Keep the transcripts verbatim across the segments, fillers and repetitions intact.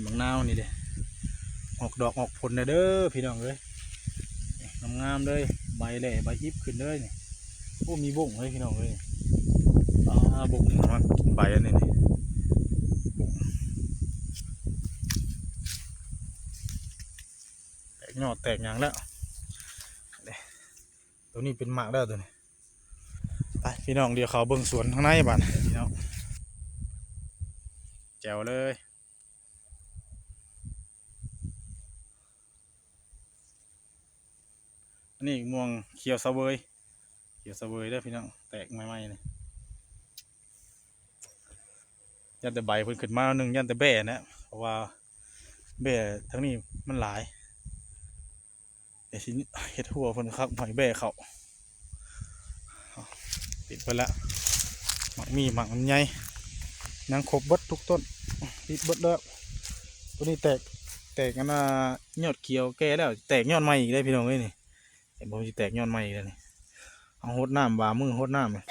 บักนาวนี่เด้ ออกดอกออกผลแล้วเด้อพี่น้องเอ้ย งามๆเลย ใบแหล่ใบอิบขึ้นเลยนี่ โอ้ มีบ่งเลยพี่น้องเอ้ย อ่า บ่งมันกินใบอันนี้นี่ บ่ง แตกยอดแตกหยังแล้ว ตัวนี้เป็นหมากแล้วตัวนี้ ไปพี่น้อง เดี๋ยวเขาเบิ่งสวนข้างในบ้านพี่น้อง แจ๋วเลย อันนี้ม่วงเขียวเสวย เขียวเสวยเด้อพี่น้อง แตกใหม่ๆนี่ ย่านแต่ใบเพิ่นขึ้นมาหนึ่ง ย่านแต่แบ่นะ เพราะว่าแบ่ทั้งนี้มันหลาย เดี๋ยวสิเฮ็ดหัวเพิ่นคัก หอยแบ่เขา ติดไปละ หมากมีหมากลำไย ยังครบเบิดทุกต้น ติดเบิดแล้ว ตัวนี้แตก แตกอันน่ะ ยอดเขียวแก่แล้ว แตกยอดใหม่อีกได้พี่น้องเอ้ยนี่ เห็นผมสิแตกยอดใหม่อีกแล้วนี่ เอาหดน้ำ บ่ามือหดน้ำเลย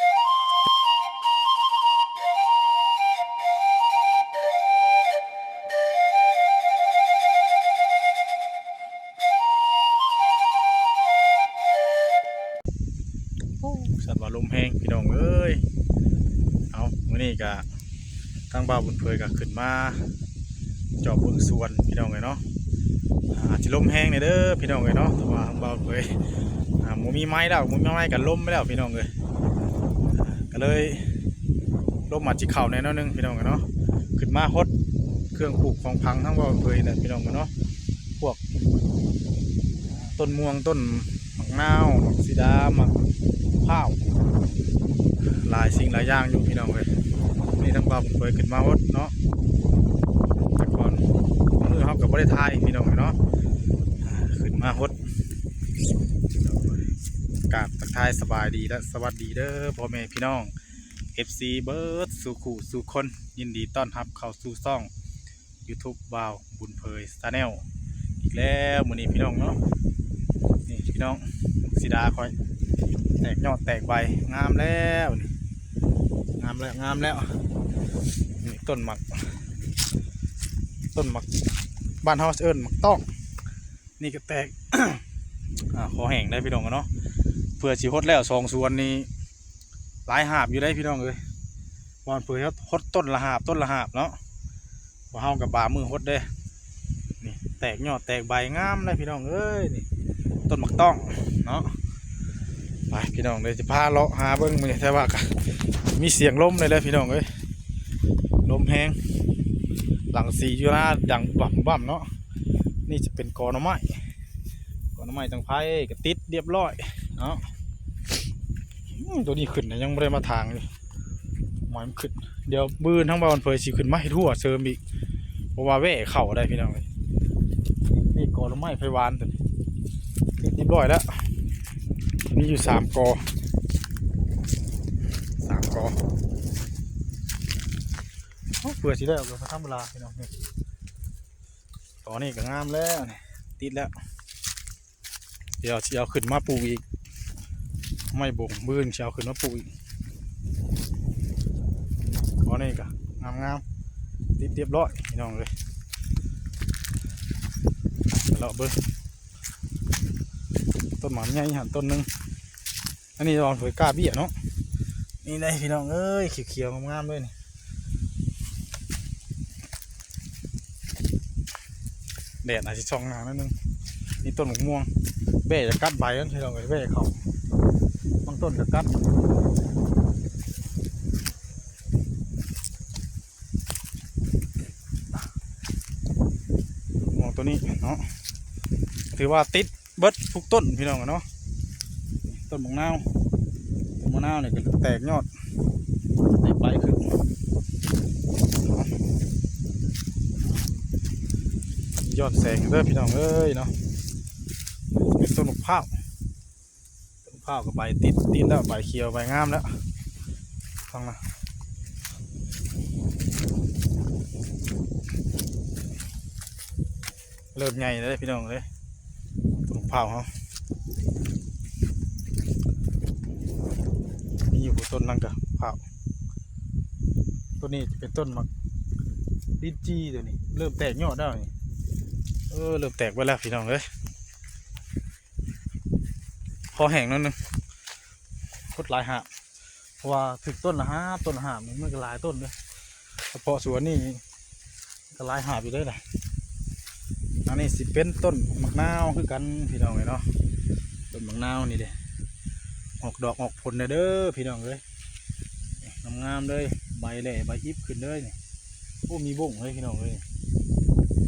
โอ้ สัตว์ว่าลมแฮงพี่น้องเอ้ย เอา มื้อนี้ก็ทางบ่าวบุญเผยก็ขึ้นมา จอบเบิ่งสวนพี่น้องเอ้ยเนาะ อ่า อาจสิลมแฮงแหน่เด้อพี่น้องเอ้ยเนาะ แต่ว่าทางบ่าวบุญเผย อ่า บ่มีไม้แล้ว บ่มีไม้ก็ลมไปแล้วพี่น้องเอ้ย ก็เลย ลมอาจสิเข้าแหน่น้อยหนึ่งพี่น้องเอ้ยเนาะ ขึ้นมาฮดเครื่องปลูกของพังทางบ่าวบุญเผยแหละพี่น้องเอ้ยเนาะ พวก ต้นม่วง ต้นหมากนาว หมากสีดา หมากพร้าว หลายสิ่งหลายอย่างอยู่พี่น้องเอ้ย นี่ทางบ่าวบุญเผยขึ้นมาฮดเนาะ แต่ก่อนมื้อเฮาก็บ่ได้ถ่ายพี่น้องเอ้ยเนาะ ขึ้นมาฮด กราบทักทายสบายดีและสวัสดีเด้อพ่อแม่พี่น้อง เอฟซี เบิดสู่คู่สู่คน ยินดีต้อนรับเข้าสู่ช่อง YouTube บ่าวบุญเผย Channel อีกแล้วมื้อนี้พี่น้องเนาะ นี่พี่น้อง สีดาคอย แตกยอดแตกใบ งามแล้วนี่ งามแล้ว งามแล้ว นี่ต้นหมาก ต้นหมาก บ้านเฮาเอิ้นหมากต้อง นี่ก็แตก อ่า คอแห้งได้พี่น้องเนาะ เพื่อสิฮดแล้วสองสวนนี่ หลายหาบอยู่ได้พี่น้องเอ้ย บ่าวบุญเผยฮดต้นละหาบ ต้นละหาบเนาะ บ่าวเฮาก็บ่ามือฮดเด้ นี่แตกยอดแตกใบงามเลยพี่น้องเอ้ย นี่ต้นหมากต้องเนาะ ไปพี่น้อง เดี๋ยวสิพาเลาะหาเบิ่งมื้อนี้ แต่ว่าก็มีเสียงลมเลยแหละพี่น้องเอ้ย ลมแฮง หลังสีอยู่หน้าดังบ่ำๆเนาะ นี่จะเป็นกอหน่อไม้ กอหน่อไม้ตังไผก็ติดเรียบร้อยเนาะ อืม ตัวนี้ขึ้นนะ ยังบ่ได้มาถางเลย หมอยมันขึ้น เดี๋ยวมื้ออื่นทางบ่าวบุญเผยสิขึ้นมาเฮ็ดหัวเสริมอีก เพราะว่าแว่เข้าได้พี่น้องเอ้ย นี่กอหน่อไม้ไผหวานตัวนี้ ติดเรียบร้อยแล้ว มีอยู่สามกอ สามกอ โอ้ เพื่อสิได้เอาไปทำเวลาพี่น้อง นี่ กอนี้ก็งามแล้วนี่ ติดแล้ว เดี๋ยวสิเอาขึ้นมาปลูกอีก ไม้บ่ง มื้ออื่นสิเอาขึ้นมาปลูกอีก กอนี้ก็งามๆ ติดเรียบร้อยพี่น้องเอ้ย เลาะเบิ่ง ต้นหมากใหญ่หั่นต้นหนึ่ง อันนี้บ่าวบุญเผยกล้าเบี้ยเนาะ นี่ได้พี่น้องเอ้ย เขียวๆงามๆเลยนี่ แดดอาจจะส่องหน้านิดนึง นี่ต้นหมากม่วง แบ่จะกัดใบมันพี่น้องเอ้ย แบ่เข้า บางต้นก็กัด ม่วงตัวนี้เนาะ ถือว่าติดเบิดทุกต้นพี่น้องเนาะ ต้นหมากนาว ต้นหมากนาวเนี่ยก็แตกยอด แตกใบขึ้น ยอดแสงเด้อพี่น้องเอ้ยเนาะ เป็นต้นหมากพร้าว ต้นหมากพร้าวกับใบติด ติดแล้ว ใบเขียว ใบงามแล้ว ฟังนะ เริ่มใหญ่แล้วพี่น้องเอ้ย ต้นหมากพร้าวเฮา มีอยู่ต้นนั่นก็พร้าว ต้นนี้จะเป็นต้นหมาก ลิ้นจี่ตัวนี้ เริ่มแตกยอดแล้วนี่ เออ เริ่มแตกไปแล้วพี่น้องเอ้ย พอแห้งหน่อยหนึ่ง กดหลายหาบ เพราะว่าถืกต้นละหาบ ต้นละหาบนี่มันก็หลายต้นเลย เฉพาะสวนนี่ก็หลายหาบอยู่เด้อล่ะ อันนี้สิเป็นต้นหมากนาวคือกันพี่น้องเอ้ยเนาะ ต้นหมากนาวนี่เด้ ออกดอกออกผลเด้อพี่น้องเอ้ย งามๆเลย ใบแหล่ใบอิบขึ้นเลยนี่ โอ้ มีบงเลยพี่น้องเอ้ย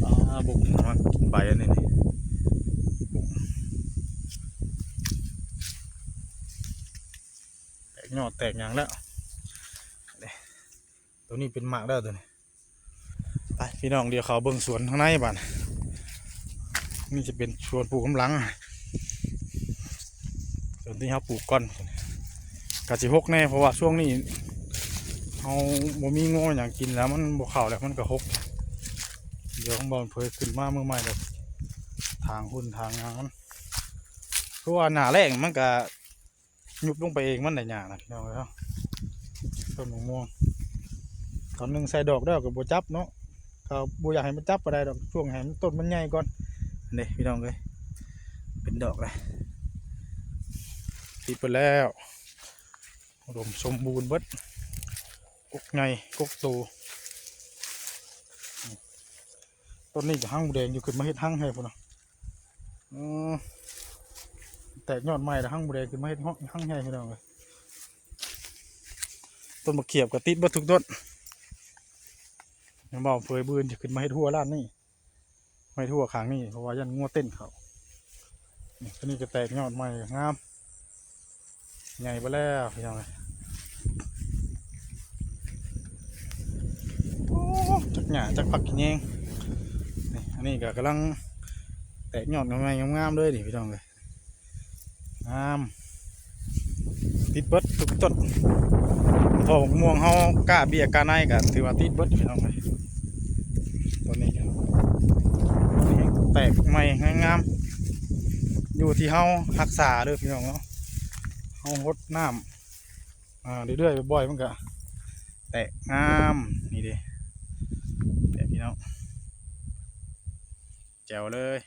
อ่า บงมากินใบอันนี้นี่ บง แตกยอดแตกหยังแล้ว ตัวนี้เป็นหมากแล้วตัวนี้ ไปพี่น้อง เดี๋ยวเขาเบิ่งสวนข้างในบ้าน นี่จะเป็นสวนปลูกกำลัง สวนที่เขาปลูกก่อน กะสิหกแน่ เพราะว่าช่วงนี้เขาบ่มีงัวหยังกินแล้ว มันบ่เข้าแล้ว มันก็หก เดี๋ยวของบ่าวเผยขึ้นมาเมื่อใหม่แล้ว ถางหุ่นถางหยังมัน เพราะว่าหน้าแล้งมันก็ยุบลงไปเอง มันได้หญ้านะพี่น้องเอ้ยเนาะ ต้นมะม่วง ตอนหนึ่งใส่ดอกแล้วก็บ่จับเนาะ ก็บ่อยากให้มันจับปานใดดอก ช่วงให้มันต้นมันใหญ่ก่อน นี่พี่น้องเอ้ย เป็นดอกเลย ติดไปแล้ว อุดมสมบูรณ์เบิด กกใหญ่ กกโต ต้นนี้ก็ฮังแดงอยู่ ขึ้นมาเฮ็ดฮังให้พุ่นน่ะ อืม แตกยอดใหม่แล้ว ฮังแดงขึ้นมาเฮ็ดฮังให้พี่น้องเอ้ย ต้นมะเขียบก็ติดเบิดทุกต้น ยังบ่าวเผย มื้ออื่นจะขึ้นมาเฮ็ดฮั้วด้านนี้ ไว้ทั่วข้างนี่ เพราะว่าย่านงัวเต้นเขา นี่ ตัวนี้ก็แตกยอดใหม่งาม ใหญ่ไปแล้วพี่น้องเอ้ย โอ้ จักหญ้าจักผักกินเอง นี่ อันนี้ก็กำลังแตกยอดใหม่งามๆเลยนี่พี่น้องเอ้ย งาม ติดเบิดทุกต้น พอมะม่วงเฮากล้าเบี้ยกล้าในก็ถือว่าติดเบิดพี่น้องเอ้ย ตัวนี้ก็ ตัวนี้แตกใหม่งามๆ อยู่ที่เฮารักษาเด้อพี่น้องเนาะ เฮาหดน้ำ อ่า เรื่อยๆ บ่อยๆ มันก็แตกงาม นี่เด้ แตกพี่น้อง แจ๋วเลย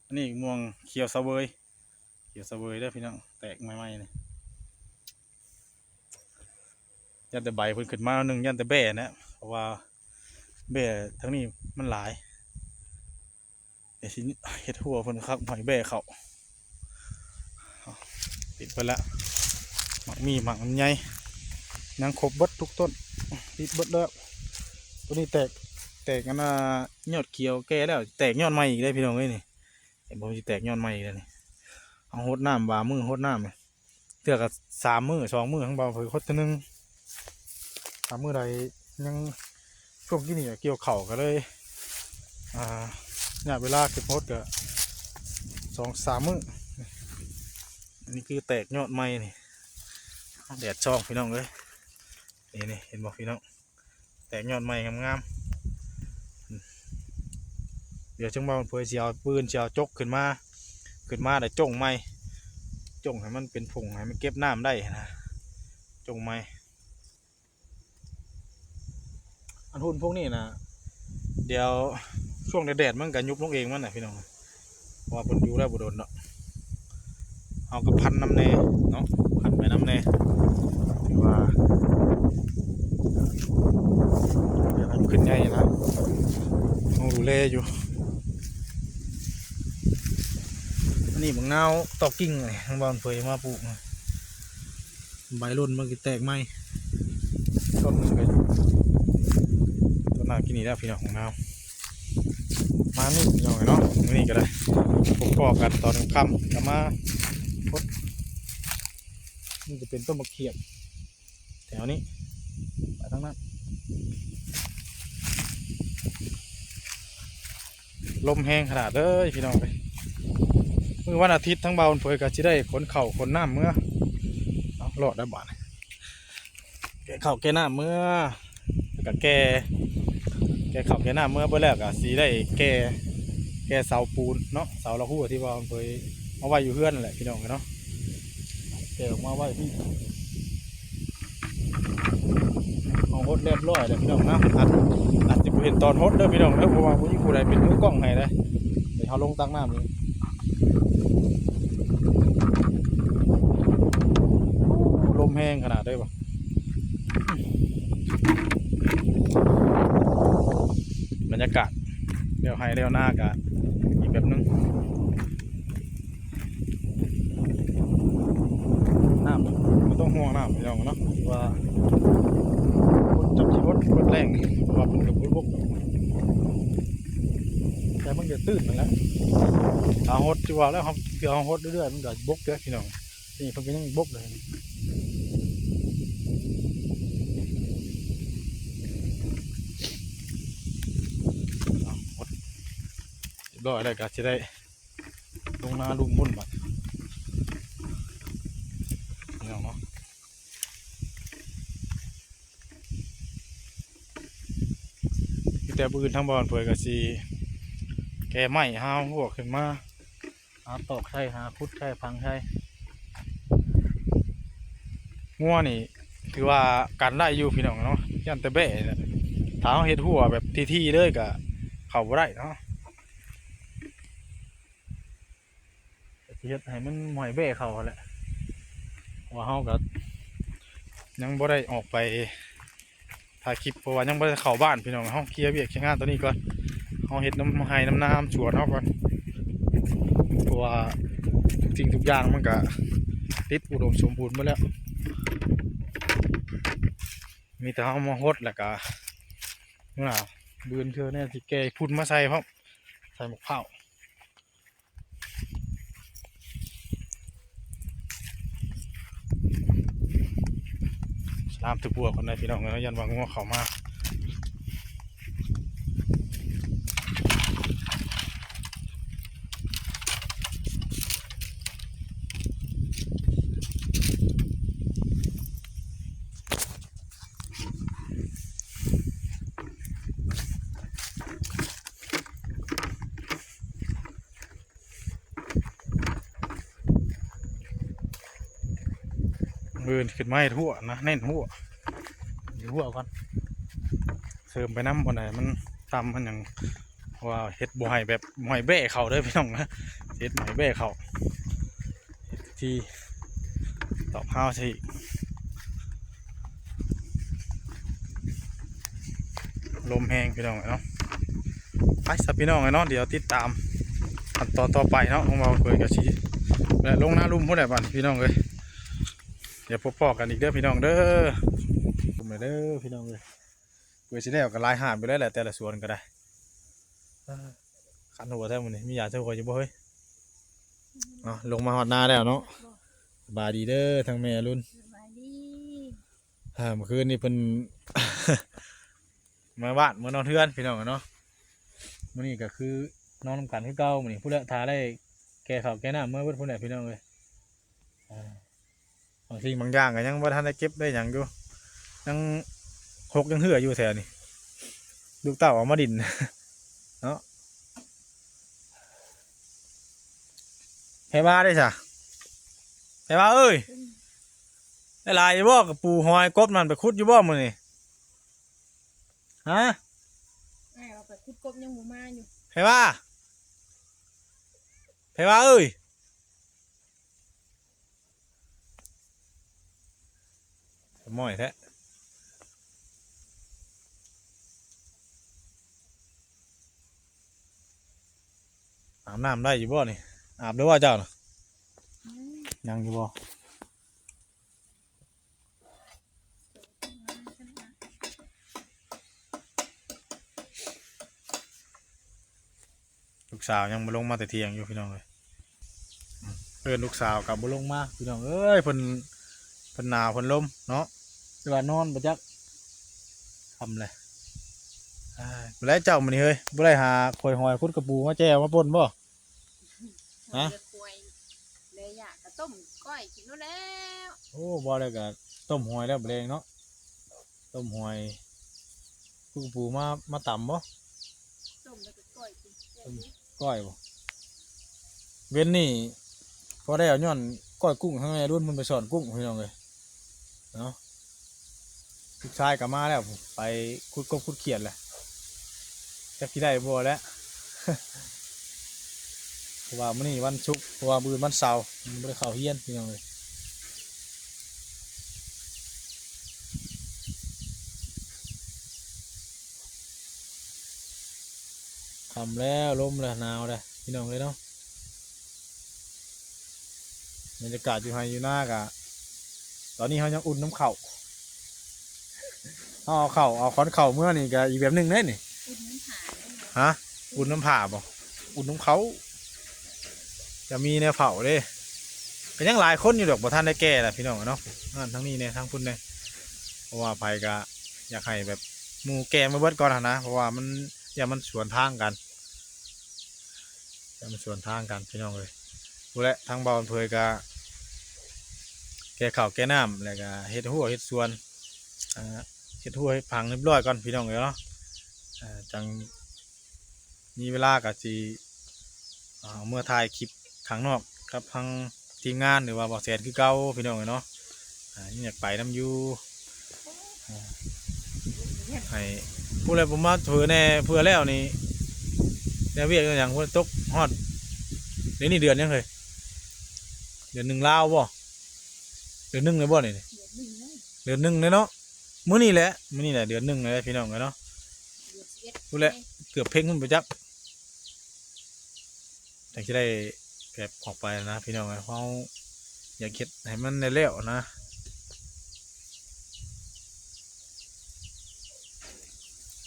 อันนี้ม่วงเขียวเสวย เขียวเสวยเด้อพี่น้อง แตกใหม่ๆ นี่ ย่านแต่ใบเพิ่นขึ้นมาหนึ่ง ย่านแต่แบ่นะ เพราะว่าแบ่ทั้งนี้มันหลาย เดี๋ยวสิเฮ็ดฮั้วเพิ่นคัก หอยแบ่เขา ติดไปละ หมากมี หมากลำไย ยังครบเบิดทุกต้น ติดเบิดแล้ว ตัวนี้แตก แตกอันน่ะ ยอดเขียวแก่แล้ว แตกยอดใหม่อีกได้อพี่น้องเอ้ยนี่ เห็นบ่ มันสิแตกยอดใหม่อีกแล้วนี่ เอาหดน้ำ ว่ามื้อหดน้ำนี่ เทื่อก็สามมื้อ สองมื้อ ของบ่าวเผยหดเทื่อหนึ่ง สามมื้อใดยัง ช่วงนี้นี่เกี่ยวข้าวก็เลย อ่า ระยะเวลาเก็บหดก็สองสามมื้อ อันนี้คือแตกยอดใหม่นี่ แดดส่องพี่น้องเอ้ย นี่ๆ เห็นบ่พี่น้อง แตกยอดใหม่งามๆ เดี๋ยวจั่งบ่าวเผยสิเอาปืน สิเอาจกขึ้นมา ขึ้นมาแล้วจ้งใหม่ จ้งให้มันเป็นผง ให้มันเก็บน้ำได้นะ จ้งใหม่ อันหุ่นพวกนี้นะ เดี๋ยวช่วงแดดๆ มันก็ยุบลงเองมันน่ะพี่น้อง เพราะว่าเพิ่นอยู่แล้วบ่โดนดอก เอาก็พันนำแน่เนาะ พันไปนำแน่ ถือว่า เดี๋ยวให้มันขึ้นใหญ่นะ ต้องดูแลอยู่ อันนี้หมากนาวตอกกิ่งนี่ ทางบ่าวเผยมาปลูกนะ ใบหล่นมันก็แตกใหม่ ต้นหนึ่งก็ ต้นหน้ากินนี่แล้วพี่น้อง หมากนาว มานี่พี่น้องเนาะ มื้อนี้ก็ได้ พบพ้อกันตอนค่ำๆ ก็มาพด นี่จะเป็นต้นมะเขียบ แถวนี้ ไปทางนั้น ลมแฮงขนาดเลยพี่น้องเอ้ย มื้อวันอาทิตย์ทางบ่าวเผยก็สิได้ขนข้าวขนน้ำเมือ เอา รอดแล้วบาดนี้ แก่ข้าวแก่น้ำเมือ แล้วก็แก่ แก่ข้าวแก่น้ำเมือเบิดแล้วก็สิได้แก่ แก่เสาปูนเนาะ เสาละหัวที่ว่าเผยเอาไว้อยู่เฮือนนั่นแหละพี่น้องเนาะ แก่ออกมาไว้พี่ หดเรียบร้อยแล้วพี่น้องนะ อาจ อาจสิบ่เห็นตอนหดเด้อพี่น้องเด้อ เพราะว่าบ่มีผู้ใดเป็นมือกล้องให้เด้อ เดี๋ยวเฮาลงตักน้ำนี่ โอ้ ลมแฮงขนาดเด้อบ่ บรรยากาศแล้วไฮ่แล้วนากะอีกแบบหนึ่ง น้ำบ่ต้องห่วงน้ำพี่น้องเนาะ ว่าจักสิหด หดแรง ว่ามันก็บ่บก แต่มันก็ตื้นนั่นแหละ ถ้าหด คือว่าแล้วเฮา คือเฮาหดเรื่อยๆ มันก็บกเด้อพี่น้อง นี่เพิ่นก็ยังบกเลย เอาหดเรียบร้อยแล้วก็สิได้ลงนาลุ่มพุ่นบัด พี่น้องเนาะ มีแต่มื้ออื่นทางบ่อนเพิ่นก็สิแก่ไม้หาหัวขึ้นมา หาตอกใส่ หาขุดใส่ ฝังใส่ งัวนี่ถือว่ากันได้อยู่พี่น้องเนาะ ย่านแต่แบ้นี่แหละ ถ้าเฮาเฮ็ดหัวแบบถี่ๆเลยก็เข้าบ่ได้เนาะ ก็สิเฮ็ดให้มันห้อยแบ้เข้าหั้นแหละ เพราะว่าเฮาก็ยังบ่ได้ออกไปถ่ายคลิป เพราะว่ายังบ่ได้เข้าบ้านพี่น้อง เฮาเคลียร์เวียกเคลียร์งานตัวนี้ก่อน เฮาเฮ็ดนำไฮ่นำนาสวนเฮาก่อน เพราะว่าทุกสิ่งทุกอย่างมันก็ติดอุดมสมบูรณ์หมดแล้ว มีแต่เฮามาหดแล้วก็ มื้อหน้ามื้ออื่นคือแนวสิแก่พุ่นมาใส่พร้อม ใส่หมกเผา สลามตะบัวก่อนนะพี่น้องเนาะ ย่านว่างัวเข้ามา มื้ออื่นขึ้นมาเฮ็ดหัวนะ เน้นหัว เฮ็ดหัวก่อน เสริมไปนำบ่อนใดมันต่ำมันหยัง เพราะว่าเฮ็ดบ่ให้แบบ บ่ให้แบ้เข้าเด้อพี่น้องนะ เฮ็ดบ่ให้แบ้เข้า เฮ็ดที่ตอกฮาวซะอีก ลมแฮงพี่น้องเนาะ ไปซะพี่น้องเนาะ เดี๋ยวติดตามขั้นตอนต่อไปเนาะ ของบ่าวเพิ่นก็สิ และลงนาลุ่มพุ้นแหละบัดพี่น้องเอ้ย เดี๋ยวพบพ้อกันอีกเด้อพี่น้องเด้อ ลมเลยเด้อพี่น้องเอ้ย เพิ่นสิแล้วก็หลายหาบอยู่แล้วแหละ แต่ละสวนก็ได้ เอ้อ คันหัวแท้มื้อนี้ มียาเท่าหัวอยู่บ่เฮ้ย เนาะ ลงมาฮอดนาแล้วเนาะ สบายดีเด้อทั้งแม่อรุณ สบายดี อ่า เมื่อคืนนี้เพิ่น มาบ้าน มานอนเฮือนพี่น้องเนาะ มื้อนี้ก็คือนอนนำกันคือเก่า มื้อนี้พุ้นแหละ ถ้าได้แก่ข้าวแก่น้ำเมื่อเบิดพุ้นแหละพี่น้องเอ้ย อ่า บางสิ่งบางอย่างก็ยังบ่ทันได้เก็บได้หยังอยู่ ยังหกยังเหืออยู่แถวนี้ ลูกเต้าออกมาดิน เนาะ ไผว่าได้ซะ ไผว่าเอ้ย ได้หลายอยู่บ่ กะปูหอยกบนั่น ไปขุดอยู่บ่มื้อนี้ ฮะ อ้ายว่าไปขุดกบยังบ่มาอยู่ ไผว่า ไผว่าเอ้ย ม้อยแท้ อาบน้ำได้อยู่บ่นี่ อาบแล้วว่าเจ้าน่ะ อืม ยังอยู่บ่ ลูกสาวยังบ่ลงมาแต่เที่ยงอยู่พี่น้องเอ้ย อืม เอิ้นลูกสาวก็บ่ลงมาพี่น้องเอ้ย เพิ่น เพิ่นหนาวเพิ่นลมเนาะ แต่ว่านอนบ่จัก ค่ำเลย อ้าย บ่ได้เจ้ามื้อนี้เฮ้ย บ่ได้หาข่อยหอยขุดกะปูมาแจ่วมาป่นบ่ ฮะ เดี๋ยวควย เดี๋ยวอยากกะต้มก้อยกินโลดแล้ว โอ้ บ่แล้วกะต้มหอยแล้วบ่แลงเนาะ ต้มหอย ขุดกะปูมา มาตำบ่ ต้มแล้วก็ก้อยกิน ต้มก้อยบ่ เว้นนี่ พอได้เอาย้อนก้อยกุ้ง ทั้งแม่รุ่นเพิ่นไปสอนกุ้งพี่น้องเอ้ย เนาะ ลูกชายก็มาแล้ว ไปขุดกบขุดเขียดแหละ จักสิได้บ่แล้ว เพราะว่ามื้อนี้วันศุกร์ เพราะว่ามื้ออื่นวันเสาร์ มันบ่ได้เข้าเฮียนพี่น้องเอ้ย ค่ำแล้ว ลมแล้ว หนาวแล้วพี่น้องเอ้ยเนาะ บรรยากาศอยู่ไฮ่อยู่นากะ ตอนนี้เฮายังอุ่นน้ำข้าว เฮาเอาข้าว เอาค้อนข้าวเมือนี่กะอีกแบบหนึ่งเด้นี่ อุ่นน้ำผา ฮะ อุ่นน้ำผาบ่ อุ่นน้ำข้าว จะมีแนวเผาเด้ ก็ยังหลายคนอยู่ดอก บ่ทันได้แก่ล่ะพี่น้องเนาะ นั่นทั้งนี้แน่ ทั้งพุ้นแน่ เพราะว่าไผก็อยากให้แบบหมู่แก่มาเบิดก่อนหั้นนะ เพราะว่ามัน ย่านมันสวนทางกัน ย่านมันสวนทางกันพี่น้องเอ้ย พู้นแหละ ทางบ่าวอำเภยก็แก่ข้าวแก่น้ำ แล้วก็เฮ็ดฮั้วเฮ็ดสวน อ่า เฮ็ดฮั้วเฮ็ดผังเรียบร้อยก่อนพี่น้องเอ้ยเนาะ อ่า จั่งมีเวลาก็สิ อ่า เมือถ่ายคลิปข้างนอกกับทางทีมงาน หรือว่าบ่าวแสนคือเก่าพี่น้องเอ้ยเนาะ อ่า ยังอยากไปนำอยู่ อ่า ให้พู้นแหละ ผมมาเผื่อแน่ เผื่อแล้วนี่ แล้วเวียกอย่างพู้นตกฮอด เดี๋ยวนี้เดือนหยังเฮ้ย เดือนหนึ่งลาวบ่ เดือนหนึ่งเลยบ่นี่ เดือนหนึ่งเลยเนาะ มื้อนี้แหละ มื้อนี้แหละเดือนหนึ่งเลยพี่น้องเอ้ยเนาะ เดือนสิบเอ็ด พู้นแหละ เกือบเพ็งพุ้นไปจัก จั่งสิได้แบบออกไปนะพี่น้องเอ้ย เฮาอยากเฮ็ดให้มันแล้วๆนะ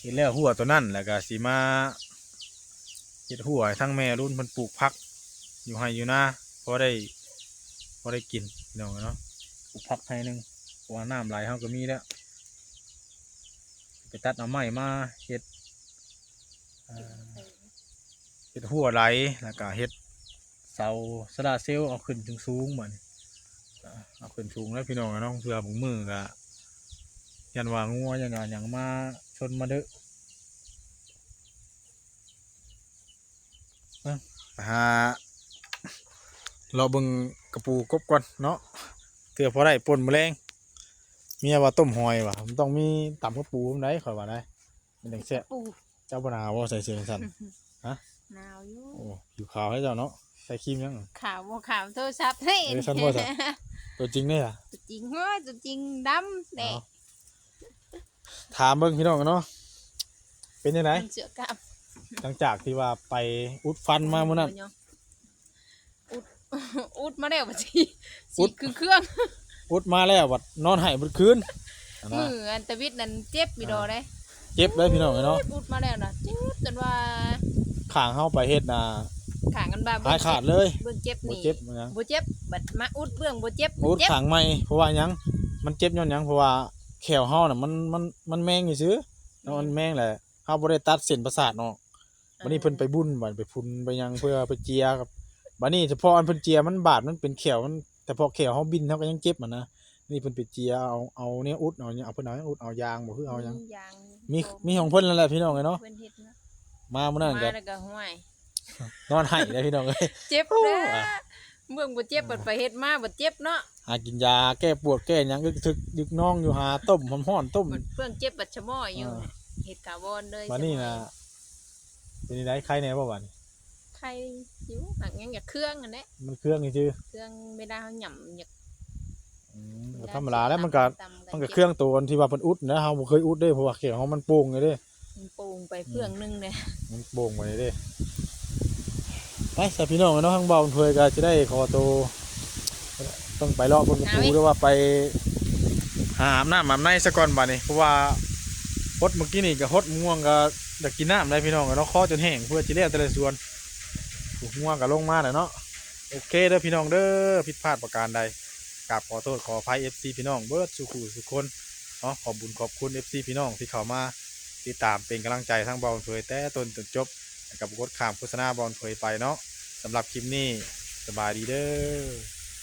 เฮ็ดแล้วฮั้วตัวนั้น แล้วก็สิมาเฮ็ดฮั้วให้ทางแม่รุ่นเพิ่นปลูกผัก อยู่ไฮ่อยู่นา พอได้ พอได้กินพี่น้องเอ้ยเนาะ ปลูกผักไฮ่หนึ่ง เพราะว่าน้ำไหลเฮาก็มีแล้ว ไปตัดเอาไม้มาเฮ็ด อ่า เฮ็ดฮั้วไหล แล้วก็เฮ็ดเสาโซลาร์เซลล์เอาขึ้นสูงๆ บัดนี้ อ่า เอาขึ้นสูงแล้วพี่น้องเนาะ เพื่อบางมื้อก็ย่านว่างัวย่านว่าหยังมาชนมาเดอะ เอ้า ไปหาเลาะเบิ่งกระปูกบก่อนเนาะ เทื่อพอได้ป่นมื้อแลง เมียว่าต้มหอยว่ะ มันต้องมีตำกระปูนำได้ ข้อยว่าได้ มันจั่งแซ่บ ปู เจ้าบ่หนาวบ่ใส่เสื้อจั่งซั่น ฮะ หนาวอยู่ โอ้ ผิวขาวให้เจ้าเนาะ ใส่ครีมยัง ขาวบ่ขาวโทรศัพท์เฮ้ย เอ้ย ซั่นบ่จ้ะ ตัวจริงเด้อ ตัวจริง โอ้ย ตัวจริงดำแดง เอา ถามเบิ่งพี่น้องเนาะ เป็นจั่งใด เสื้อกล้าม หลังจากที่ว่าไปอุดฟันมามื้อนั้น อุด อุดมาแล้วบัดนี้ อุด สีเครื่องๆ อุดมาแล้วบัดนอนไห้เบิดคืน หั้นนะ มื้ออันตะวิดนั่นเจ็บอยู่ดอกเด้ เจ็บเลยพี่น้องเอ้ยเนาะ อุดมาแล้วนะ เจ็บจนว่า ข้างเฮาไปเฮ็ดน่ะ ข้างกันว่า หายขาดเลย เบิ่งเจ็บ บ่ นี่ เจ็บหยัง บ่เจ็บ บัดมาอุดเบื้องบ่เจ็บ อุด เจ็บ ข้างใหม่ เพราะว่าหยัง มันเจ็บย้อนหยัง เพราะว่าแข้วเฮาน่ะ มัน มัน มันแมงซื่อๆ เนาะ มันแมงแหละ เฮาบ่ได้ตัดเส้นประสาทออก บัดนี้เพิ่นไปบุญ บัดไปพุนไปหยังเพื่อไปเจียครับ บัดนี้เฉพาะอันเพิ่นเจียมันบาด มันเป็นแข้วมัน เฉพาะแข้วเฮาบินเฮาก็ยังเจ็บหั้นนะ นี่เพิ่นไปเจียเอา เอาแนวอุด เอาหยัง เอา เพิ่นเอาหยังอุด เอายางบ่ คือเอาหยัง มียาง มี มีของเพิ่นนั่นแหละพี่น้องเอ้ยเนาะ เพิ่นเฮ็ดเนาะ มามื้อนั้นก็ มาแล้วก็ห้วย นอนไห้เลยพี่น้องเอ้ย เจ็บ โอ้ นะ อะ เบิ่งบ่เจ็บ บัดไปเฮ็ดมาบัดเจ็บเนาะ หากินยาแก้ปวดแก้หยัง อึกทึกยึกนองอยู่ หาต้มฮ้อนๆ ต้ม บัดเพิ่งเจ็บบัดชะม้อยอยู่ อ่า เฮ็ดถาวรเลย บัดนี้นะ ชะม้อย เป็นจั่งใด ไข้แน่บ่บัดนี้ ไข้อยู่ หากยังอยากเคืองหั้นแหละ มันเคืองซื่อ เคืองเวลาเฮาหย่ำอยาก อืม เวลา ก็ธรรมดาแล้ว มันก็ ตำ มันก็เคืองตัวที่ว่าเพิ่นอุดนะ เฮาบ่เคยอุดเด้ เพราะว่าแข้วเฮามันโป่งอยู่เด้ มันโป่งไปเฟื่องหนึ่งเลย มันโป่งไปเลยเด้ ไปซะพี่น้องเนาะ ทางบ่าวอำเภยก็สิได้ขอตัว ต้องไปเลาะเบิ่งกระปู หรือว่าไปหาอาบน้ำอาบในซะก่อนบัดนี้ เพราะว่าฮดเมื่อกี้นี่ก็ฮดง่วงก็อยากกินน้ำได้พี่น้องเนาะ คอจนแห้ง เพื่อสิแล้วแต่ละสวน งัวก็ลงมาแล้วเนาะ โอเคเด้อพี่น้องเด้อ ผิดพลาดประการใด กราบขอโทษขออภัย เอฟซี พี่น้องเบิดสู่ผู้สู่คนเนาะ ขอบบุญขอบคุณ เอฟซี พี่น้องที่เข้ามาติดตามเป็นกำลังใจทางบ่าวอำเภยแต่ต้นจนจบ แล้วก็บ่กดข้ามโฆษณาบ่าวอำเภยไปเนาะ สำหรับคลิปนี้ สบายดีเด้อ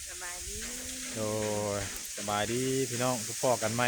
สบายดี โดย สบายดีพี่น้อง พบกันใหม่